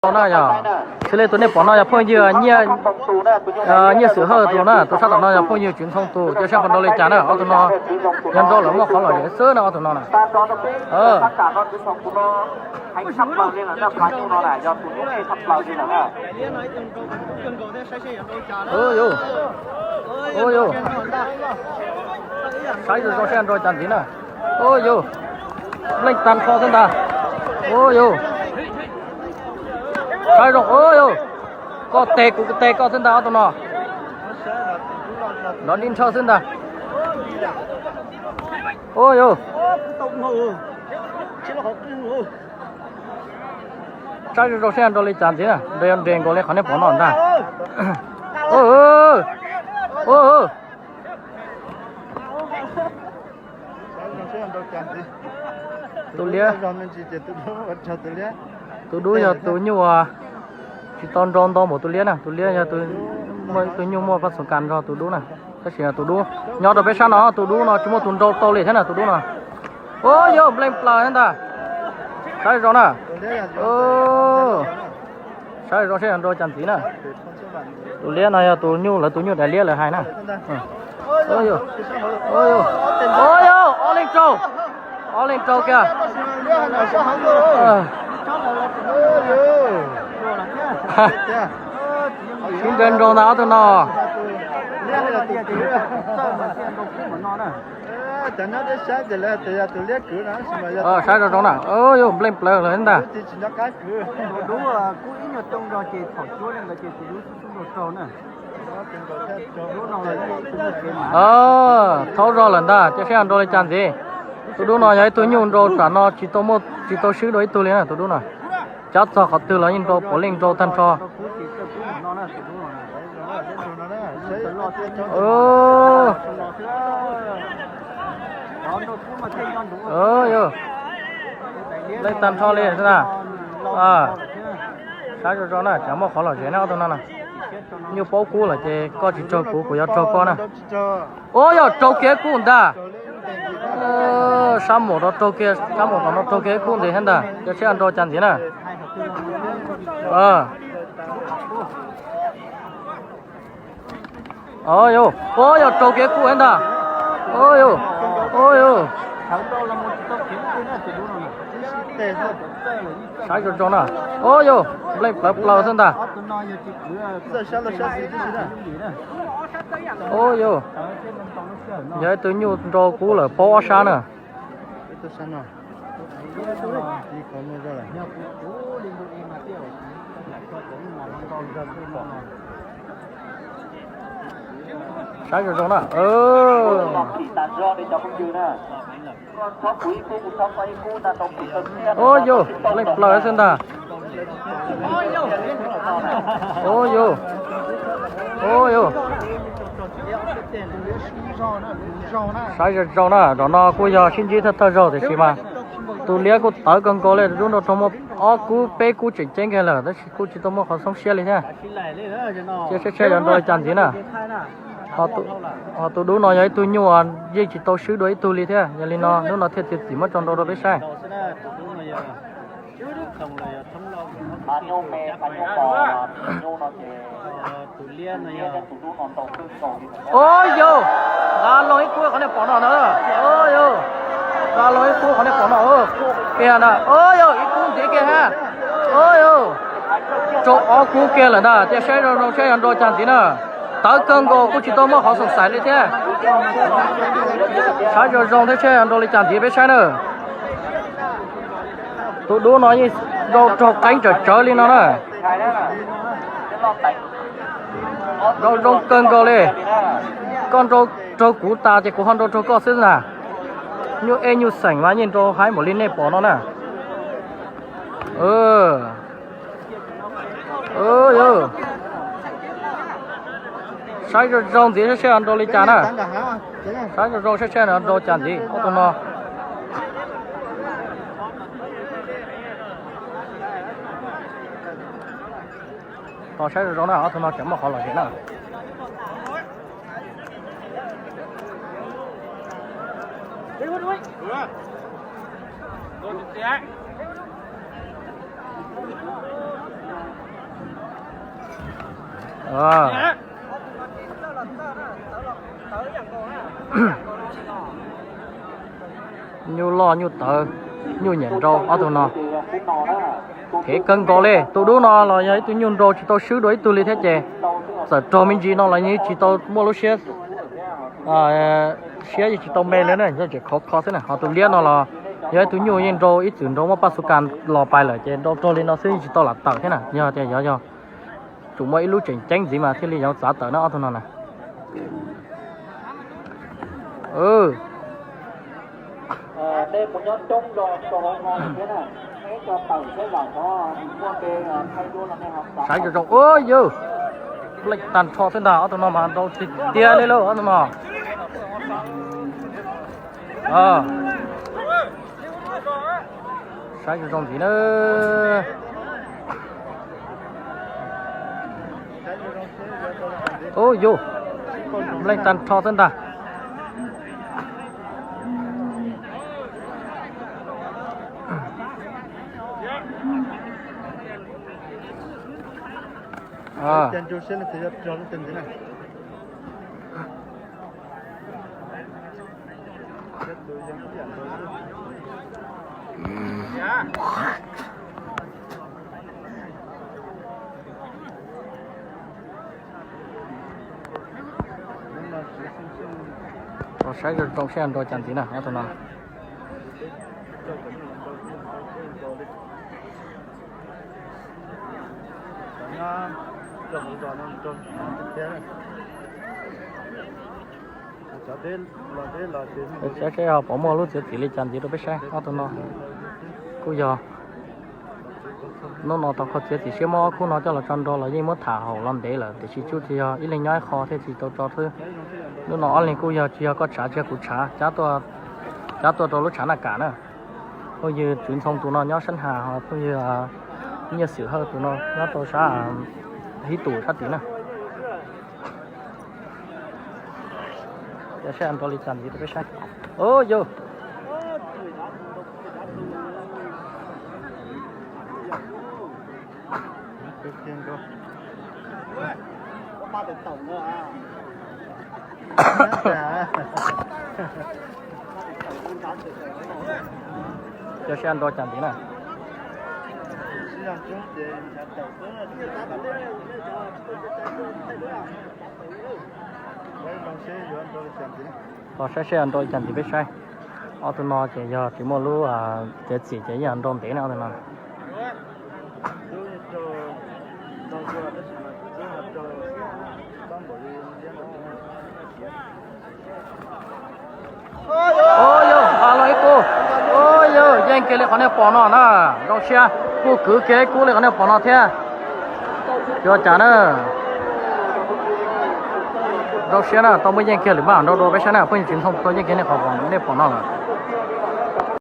No yog, xws li tus nej pom no yog phooj ywg Nyiaj Xwm Hawj tus na, tus sab tom no yog phooj ywg Tswv Ntxhoo tus, cia saib puas nrau li cas na. Ob tug no yog nrau lawm muaj qhov lom zem xwb na ob tug no na. Saib zoo zoo seb nrau cas ntxiv na. Ua yus, npleej tag nrho xwb ntag. Ua yus, saib zoo, ua yus, koj teg kuv teg koj xwb ntag ob tug no. Nrov nti ntshaw xwb ntag. Ua yus, saib zoo zoo seb nrau li cas ntxiv na, nrau yog nres nkaus li qhov nej pom no ntag. Tus liab, tus dub yog tus nyuj tsis tau nrau ntau npaum tus liab na, tus liab yog tus nyuj muaj paj xus kas nrog tus dub na. Tab sis tus dub nyob rau peb sab no, tus dub no tsis muaj tus nrau tau li thiab na tus dub no. Ua yus, npleej plaws thiab ntag. Saib zoo na. Saib zoo seb nrau cas ntxiv na. Tus liab no yog tus nyuj, lawv tus nyuj daim liab lawv hais na. Ua yus, ob leeg rau, ob leeg rau kiag. Sib ncaws nraug ntag ob tug no. Saib zoo zoo na, yus npleej plaws lawm ntag. Thaub zog lawm ntag, cia saib nrau li cas ntxiv. Tus dub no yog ib tug nyuj nrau tsam no tsis tau muaj, tsis tau swb dua ib tug li na tus dub no. Cov txog qhov twg los yeej nrau puav leej nrau tag nrho. Yus, npleej tag nrho li na. Saib zoo zoo na, tsam muaj qhov lom zem na ob tug no na. Nyuj paub kub lawm ces koj tsis raug kuv, kuv yuav raug koj na. Ua yus, raug kiag kub ntag. Sab maum rau raug kiag, sab maum tom no raug kiag ib kub ntev thiab ntag, cia saib nrau cas ntxiv na. Ua yus, ua yus, raug kiag kub thiab ntag. Ua yus, ua yus, saib zoo zoo na. Ua yus, npleej plawv plaws xwb ntag. Ua yus, yog ib tug nyuj nrau kub lawm paub ob sab na. Saib zoo zoo na. Ua yus, npleej plawv xwb ntag. Ua yus, ua yus, saib zoo zoo na. Zaum no kuj yog sib ntsib thawj thawj zaug tiam sis mas tus liab kuj tawv kawg nkaus li, tus dub nrau raug muaj ob kub peb kub tseem ceeb kiag lawm tab sis kuj tsis tau muaj qhov xoob siab li thiab. Cia saib seb yuav nrau li cas ntxiv na. Ho tus dub no yog ib tug nyuj yeej tsis tau swb dua ib tug li thiab, yog li no hnub no thiaj txiav txim muab tso nrau rau peb saib. Ua yus, nqa loo ib kub qhov nej pom no na. Ua yus, nqa loo ib kub qhov nej pom no. Kiag na, ua yus, ib kub ntxiv kiag ha. Ua yus, raug ob kub kiag lawm ntag, cia saib zoo zoo saib yuav nrau cas ntxiv na. Tawv kawg nkaus kuj tsis tau muaj qhov xoom xaiv li thiab. Saib zoo zoo thiab saib yuav nrau li cas ntxiv peb saib na. Tus dub no yeej nrau raug qeeb tsawm tsawv li no na. Nrau zoo kawg nkaus li. Koj nrau raug kuv tas ces kuv ho nrau raug koj xwb na. Nyuj ej nyuj xeem mas yeej nrau haib npaum li nej pom no na. Yus, saib zoo zoo ntxiv saib seb nrau li cas na. Saib zoo zoo saib seb nrau cas ntxiv ob tug no. Tos saib zoo zoo na, ob tug no tseem muaj qhov lom zem na. Nyuj loj nyuj tawv, nyuj nyiam nrau ob tug no. Thev kawg nkaus li. Tus dub no los yog ib tug nyuj nrau tsis tau swb dua ib tug li thiab ces txawm raug me ntsis no los yeej tsis tau muaj lub siab, siab yeej tsis tau me li na, yog tseem khov kho xwb na. Ho tus liab no los yog ib tug nyuj yeej nrau ib txwm nrau muab paj xu kas los pais lawm ces nrau raug li no xwb yeej tsis tau lam tawm thiab na. Yog tias yog yog tsum muaj ib lub tseem ceeb ntxiv mas thiaj li yuav txav tawm na ob tug no na. Saib zoo zoo, ua yawg, leej tag nrho xwb ntag, ob tug no mas nrau tiag tiag li lauj ob tug no. Saib zoo zoo ntxiv na. Ua yawg, leej tag nrho xwb ntag. Saib zoo zoo seb nrau cas ntxiv na ob tug no. Saib seb ho puas muaj lub txiav txim li cas ntxiv rau peb saib ob tug no. Kuj yog hnub no tau qhov txiav txim siab muab ob khub no coj los tso nrau los yeej muab tham haum los ntev lawm tiam sis tsuas yog ib leeg nyob ib qho thiaj tsis tau tso xwb. Hnub no ob leeg kuj yog tsis yog koj tshav tsis yog kuv tshav, cab tuaj rau lub tshav Naj Kam na. Phooj ywg Tswv Ntxhoo tus no nyob sab Naj Has, ho phooj ywg Nyiaj Xwm Hawj tus no nyob rau sab Hib Tus sab tid na. Saib nrau li cas ntxiv rau peb saib. Ua yawg, cov saib nrau cas ntxiv na. Tos saib seb nrau cas ntxiv peb saib. Ob tug no ces yog tsis muaj lub txiav txim ces yeej nrau ntev na ob tug no. Ua yawg, los ib kub. Ua yawg, yeej kiag li qhov nej pom no na. Zoo siab, kuj kwv kiag ib kub li qhov nej pom no thiab. Ua cas na, zoo siab na, tau muaj yeej kiag lwm pab nrau dua peb saib na, phooj ywg Tswv Ntxhoo tau yeej kiag li qhov nej pom no lawm.